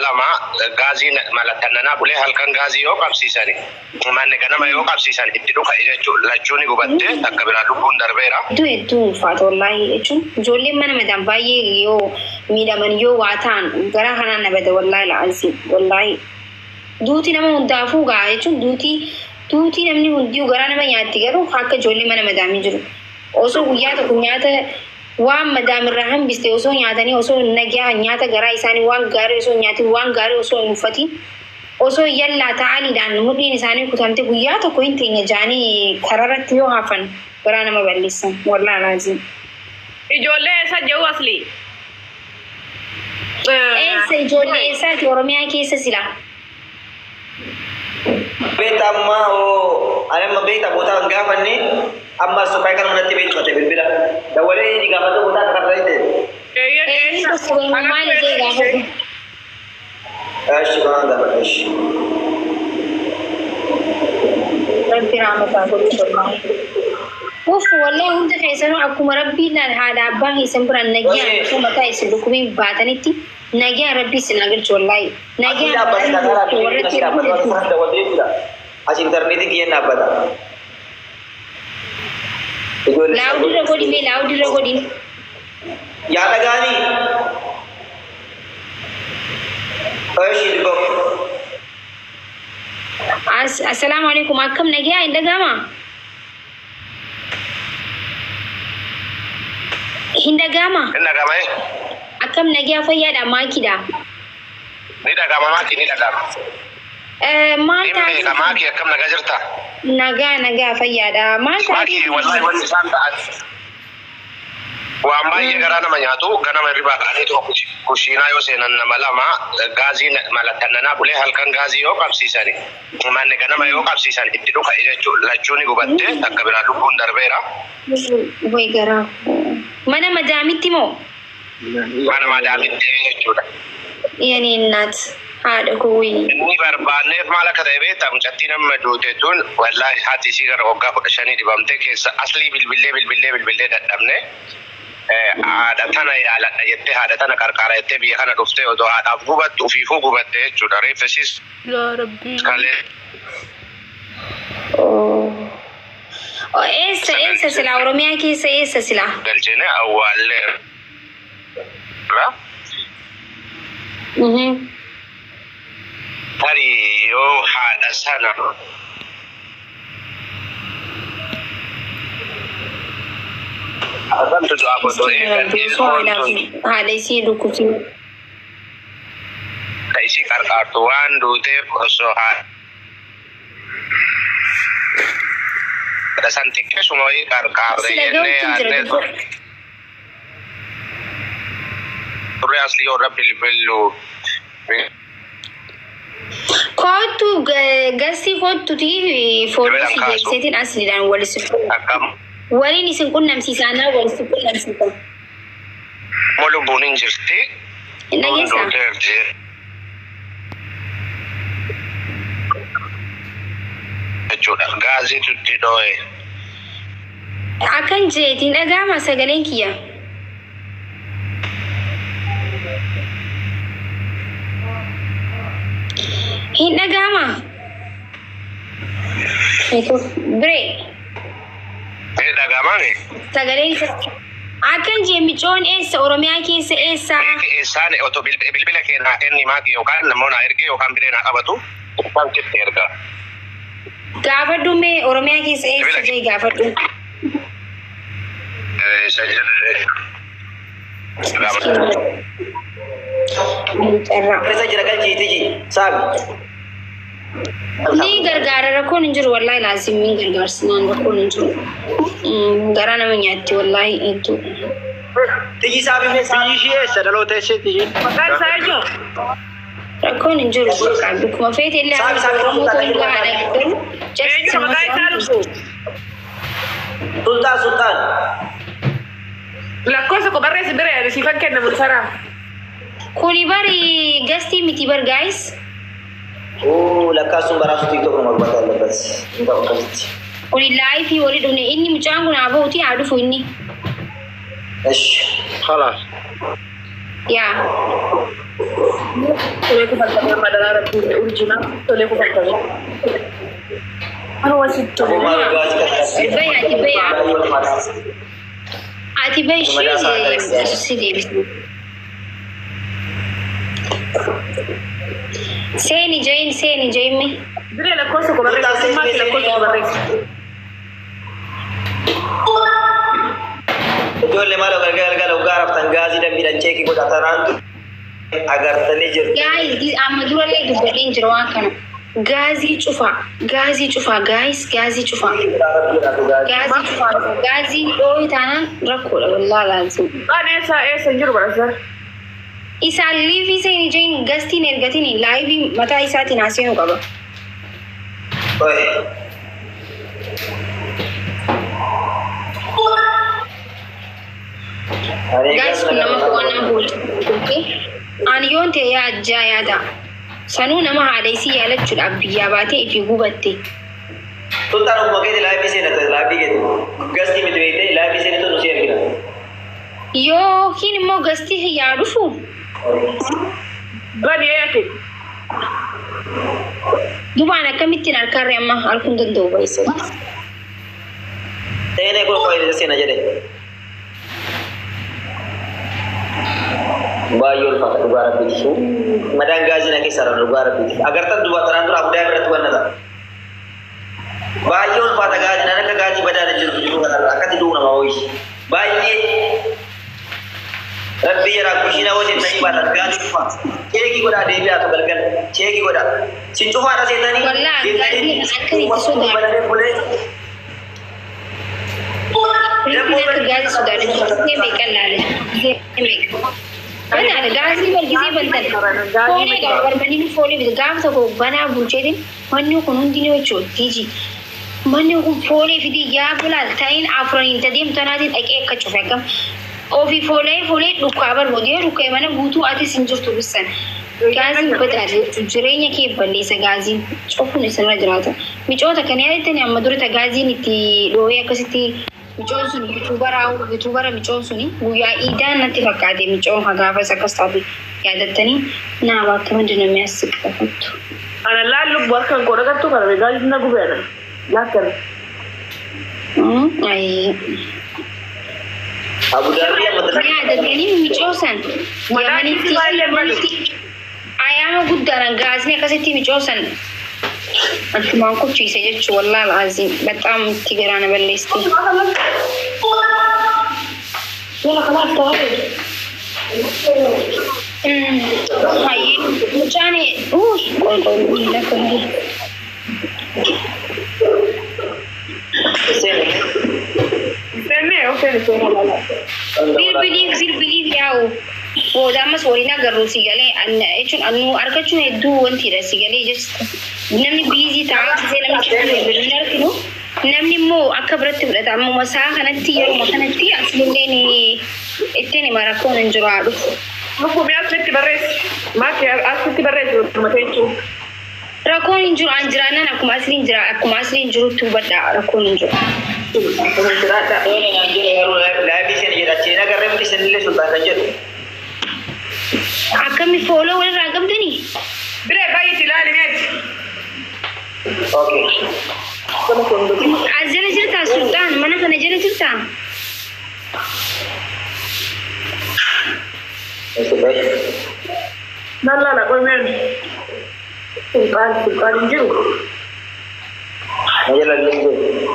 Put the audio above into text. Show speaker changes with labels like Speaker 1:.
Speaker 1: Lama gaazii malatannanaa bulee halkan gaazii yoo qabsiisani, manni ganama yoo qabsiisan itti dhuka jechuudha. Lachuu ni gubatte, takka biraa lubbuun darbeera.
Speaker 2: Hedduu hedduu ulfaata wallaahi. Jechuun ijoolleen mana madaan baay'ee yoo miidhaman, yoo waa ta'an, garaa kanaan na bada wallaahi la'aansi. Wallaahi duuti nama hundaafuu gaa jechuun duutii namni hundiyuu garaa nama nyaatti, garuu akka ijoollee mana madaamii jiru. Osoo guyyaa tokko nyaata waan madaamirraa hambiste osoo nyaatanii, osoo nagaa nyaata garaa isaanii waan gaarii osoo nyaatin, waan gaarii osoo hin uffatin, osoo yallaa ta'aniidhaan mudhiin isaanii kutamte guyyaa tokko hin teenya jaanii kararratti yoo hafan garaa nama balleessan wallaahi laaziim.
Speaker 3: Ijoollee eessa jiru asli?
Speaker 2: Eessa ijoollee eessaati? Oromiyaa keessa sila?
Speaker 4: Beektaa amma oo ani amma beektaa bootaa hin gaafanne, amma suphee kana manatti beeksifate, bilbila dawwalee inni gaafate bootaa akka kana ta'e.
Speaker 3: Eeyyan.
Speaker 2: Eenyu
Speaker 3: Eessa?
Speaker 2: tokko maal ishee gaafatu?
Speaker 4: Eshi waan gaafadha eshi.
Speaker 2: Rabbi rahmataa godhu wallaahi. Uff, wallahi hunda keessanuu akkuma rabbiin haadha abbaa keessan biraan nagaan osoo mataa isin dhukkubiin baatanitti nagaan rabbii isin agalchu wallaahi.
Speaker 4: Asii
Speaker 2: Nagaan
Speaker 4: dhaabbata karaa
Speaker 2: warratti
Speaker 4: asii dhaabbata dawwalee jira. As intarneetii kiyyeen dhaabbata.
Speaker 2: Loudirra godhi mee, loudirra godhi.
Speaker 4: Yaa dhagaanii. Eshi dubbatu.
Speaker 2: Assalaamu alaikum, akkam nagaa? Hin dhaga'amaa? Hin dhaga'amaa?
Speaker 1: Ni dhagama eh?
Speaker 2: Akkam nagaa, fayyaadha? Maakiidha.
Speaker 1: Ni dhagama maaki, ni dhagama.
Speaker 2: Maal
Speaker 1: Hin beeka.
Speaker 2: taatee?
Speaker 1: Maaki, akkam nagaa jirta?
Speaker 2: Nagaa nagaa, fayyaadha. Maal
Speaker 1: Maaki,
Speaker 2: taatee?
Speaker 1: wallahi wanni isaan ta'an waan baay'ee garaa nama nyaatu. Ganama hirribaa ka'anii kushiinaa yoo seenan nama lama gaazii malatannanaa bulee halkan gaazii yoo qabsiisani, manni ganama yoo qabsiisan itti dhuka jechuudha. Lachuu ni gubatte, takka biraa lubbuun darbeera.
Speaker 2: Way garaa koo. Mana madaamitti moo?
Speaker 1: Mana madaamitti jechuudha.
Speaker 2: Yani innaat haadha koo wayii.
Speaker 1: Inni barbaanneef maal akka ta'e beektaa? Mucattiin amma duute tun wallaahi haati isii gara waggaa 15 dhibamte keessa aslii bilbillee bilbillee bilbillee dadhabne. Haadha tana yaaladha jettee, haadha tana qarqaara jettee biyya kana dhuftee odoo haadhaaf gubattu ufiifuu gubatte jechuudha. Reeffa isiis
Speaker 3: Yaa Rabbii.
Speaker 1: kalee
Speaker 2: Oh. Oh, eessa eessa silaa? Oromiyaa keessa eessa silaa?
Speaker 1: Galchine awwaallee. Tarii yoo haadha sana haadhantu du'aaf odoo eegan
Speaker 2: Osoo
Speaker 1: ilmoon
Speaker 2: haadhaaf
Speaker 1: tun
Speaker 2: haadha isii dhukkubsi.
Speaker 1: Ta isii qarqaartu waan duuteef osoo haadha san xiqqeessuma wayii qarqaarre
Speaker 2: Sila
Speaker 1: jennee
Speaker 2: ga'uutti jira
Speaker 1: yaadnee
Speaker 2: dubboo.
Speaker 1: Turre asli yoo rabbi bilbillu.
Speaker 2: Kootu gasii kootuti follow
Speaker 1: Bilbilan
Speaker 2: si
Speaker 1: kaasu.
Speaker 2: deebiseetiin asliidhaan wal isin
Speaker 1: Akkam
Speaker 2: waliin isin qunnamsiisa, anaa wal isin qunnamsiisa.
Speaker 1: Moo lubbuun hin jirti.
Speaker 2: Hin dhageessaa?
Speaker 1: Duuteerti. Jechuudha. Gaaziitu itti dhoo'e.
Speaker 2: Akkan jeetiin dhaga'ama sagaleen kiyya. Hin dhaga'ama? Biree.
Speaker 1: Ni dhaga'amame.
Speaker 2: Sagaleen akkan jee micoon eessa? Oromiyaa keessa eessa?
Speaker 1: Beeki eessaan otoo bilbila kee naa kenni maaki, yookaan namoonni naa ergee yookaan biree naa qabatu yookaan sitti erga.
Speaker 2: Gaafadhu mee, Oromiyaa keessa eessa jee gaafadhu.
Speaker 1: Isa jedhe.
Speaker 2: Carraa.
Speaker 4: Keessa jira galchiiti ji saabi.
Speaker 2: Ni gargaara, rakkoon hin jiru, wallaahi laazimiin gargaarsinaan rakkoon hin jiru. Garaa nama nyaatti wallaahi hedduu.
Speaker 4: Tiji saabi mee saabi.
Speaker 5: Biyyi ishii eessa dhaloota eessaati ishiin?
Speaker 3: Maqaan isaa eenyu?
Speaker 2: Rakkoon hin jiru, bakka dhukkuma feete illee
Speaker 4: Saabi saabi.
Speaker 2: Oromoo ta'uu hin gahaadha garuu just
Speaker 3: Eenyu maqaan isaa dhufu?
Speaker 4: Sultaan Sultaan.
Speaker 3: Lakkoofsa koo barreessi bira yaadu siifan kenna mul'isara.
Speaker 2: Kuni bari gastii miti bar guys.
Speaker 4: Oo lakkaasuun baraasuu TikTok nama gubataa አለበት. Hin ta'u akkasitti.
Speaker 2: Kuni live walii dhufne, inni mucaan kun haa bahuti, haa dhufu inni.
Speaker 4: Esh.
Speaker 5: خلاص.
Speaker 2: Yaa.
Speaker 3: Tolee kufaltamee amma daraara fuudhee urjina. Tolee kufaltamee. Anuma sitti
Speaker 4: Aboo
Speaker 3: tole.
Speaker 4: maal gaazii kan
Speaker 2: Bayi ati bayi. Ati bayi ishee si deebisne. Seeni jayin seeni jayimmi.
Speaker 3: Biree lakkoofsa koo barreessi. Maaki lakkoofsa koo barreessi.
Speaker 4: Ijoollee maaloo galgala galgala hoggaa raftan gaazii dambiidhaan cheekii godhatanaan agartanii jirtu.
Speaker 2: Guys, amma durallee dubbadheen jira waan kana. Gaazii cufaa, gaazii cufaa, guys, gaazii cufaa. Gaazii cufaa, gaazii dhoohi taanaan rakkoodha wallaahi laazim.
Speaker 3: Waan eessa eessa hin jiru barreessa.
Speaker 2: Isaan liivii seeni jayin gastiin ergatini laayivii mataa isaatiin haaseenuu qaba. Guys, kun nama waan nama bulchu. Ani yoon ta'e yaa ajjaa yaada. Sanuu nama haadha isii yaalachuudhaaf biyyaa baatee ifii gubatte.
Speaker 4: Sultaan ofuma keeti laayivii seenata laayivii keeti. Gastii miti beektee laayivii seenatu nu si ergina.
Speaker 2: Yookiin immoo gastii yaa dhufu.
Speaker 3: Bani eeyate.
Speaker 2: Dubaan akkamittiin harkarree amma harkuu hin danda'u baay'isee.
Speaker 4: Seenee kun fayyada seena jedhe. Baay'ee ulfaata dhugaa rabbiiti. Madaan gaazii na keessa irra dhugaa rabbiiti. Agartan duba tanaan dura abdaa biratti bannata. Baay'ee ulfaata gaazii naan akka gaazii badaan hin jiru jiru kanarra akkatti du'u nama hooyi. Baay'ee rabbi jara kushiina wajjin ta'ii baatan gaazii cufa. Cheekii godhaa deebi'aa tu galgal. Cheekii godhaa. Sin cufaadha seetanii.
Speaker 2: Wallaahi gaazii akka itti sodaatu. Kun akka gaazii sodaatu. Gisee meeqa laale? Gisee meeqa? Banaadha gaazii bar gisee bantan. Foolee qaba barbanii foolee bita gaafa tokko banaa bulcheetiin manni kun hundinuu jechuudha tiiji. Manni kun foolee fidii yaa bulaal ta'in afuraniin tadeem tanaatiin dhaqee akka cufe akkam. Ofii foolee foolee dhukkaa barbaadu yoo dhukkee mana guutuu atis hin jirtu bissan. Gaaziin badaadha jechuudha jireenya kee balleessa gaaziin cufuun isinirra jiraata. Micoota kan yaadattani amma dura gaaziin itti dhoohee akkasitti micoon sun bituu bara bituu bara micoon suni guyyaa iidaan natti fakkaate micoon hagaafas akkas taate yaadattanii naa bakka hundi namni as qabattu.
Speaker 3: Ana laal lubbu harkaan koo dhagattu kana gaazii na gubeera. Laakkana.
Speaker 4: Abu Dhabi amma
Speaker 2: Yaadattanii micoo san yamanitti ayyaama guddaadhaan gaazii akkasitti micoo san achumaan kuchiise jechuu wallaahi alaaziim baxaam itti garaana balleessite. Hayyee mucaan qoy qoy miila kun.
Speaker 4: Seene.
Speaker 3: Seenne yoo seene seene laala.
Speaker 2: Bilbiliif bilbiliif yaa'u booda ammas waliin agarru si galee jechuun annu argachuun hedduu wantiidha si galee just namni biizii ta'a gisee namni cufa bilbilin arginu namni immoo akka biratti fudhata ammuma isaa kanatti yeruma kanatti asillee ittiin hima rakkoon hin jiru haa dhufu.
Speaker 3: Lubbu mee asitti barreessi. Maaki asitti barreessi dhuma jechuun.
Speaker 2: Rakkoon hin jiru an jiraannaan akkuma asliin jira akkuma asliin jirutti hubadhaa rakkoon hin jiru.
Speaker 3: Jiraadha.
Speaker 4: Seene naan jedhe garuu laayivii seene jedha. Achiin agarree miti isinillee sultaan kan jedhu.
Speaker 2: Akkami fooloo walirraa qabdanii?
Speaker 3: Biree baay'eetti ilaali meeti.
Speaker 4: Okay.
Speaker 2: As jala jirtaa sultaan mana kana jala jirtaa?
Speaker 3: Nan laala qoy meen. Sultaan sultaan hin jiru.
Speaker 4: Na jala illee hin jiru.